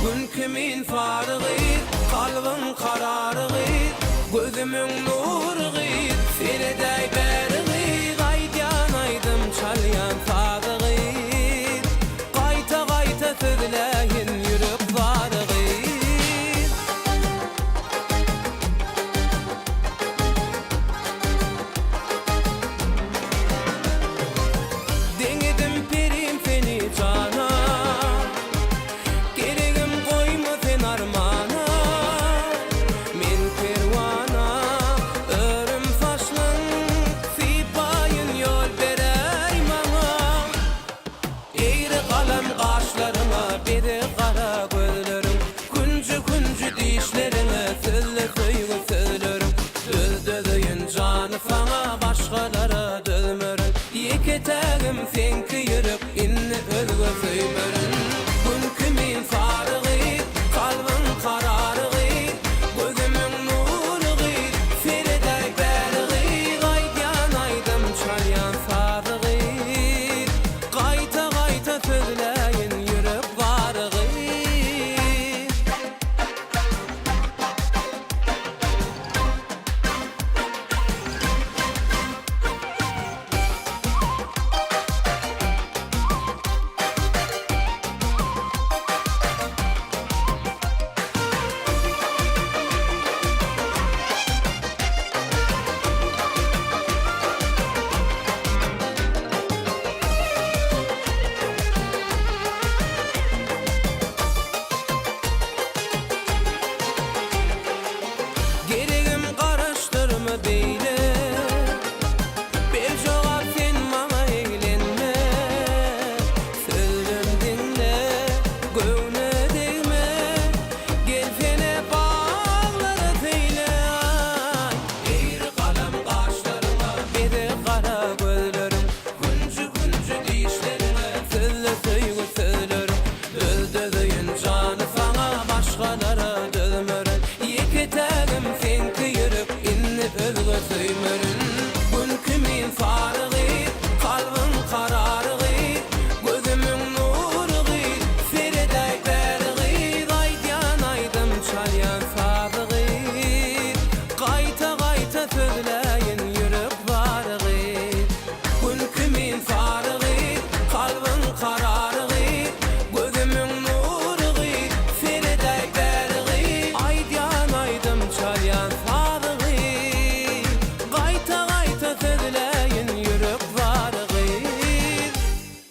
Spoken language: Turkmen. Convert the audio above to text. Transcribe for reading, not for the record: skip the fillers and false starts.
Gün kimin sary gyz, kalbyň karary gyz, Gözümiň nury gyz, seredäý bäri gyz, Aýdýan aýdym, çalýan sazy gyz, Gaýta-gaýta sözläýin ýürek zary gyz. Deňedim perim seni jana, Geregim goýma sen armana, Men perwana, örüm saçlyň, Sypaýyn ýol beräý maňa. Egri galam gaşlaryňa, bezeg gara gözleriň, Künji-künji dişleriňe sözle söýgi sözleriň. Döz dözeýin jany saňa, başgalara dözmerin, Ýeke-tägim seňki ýürek.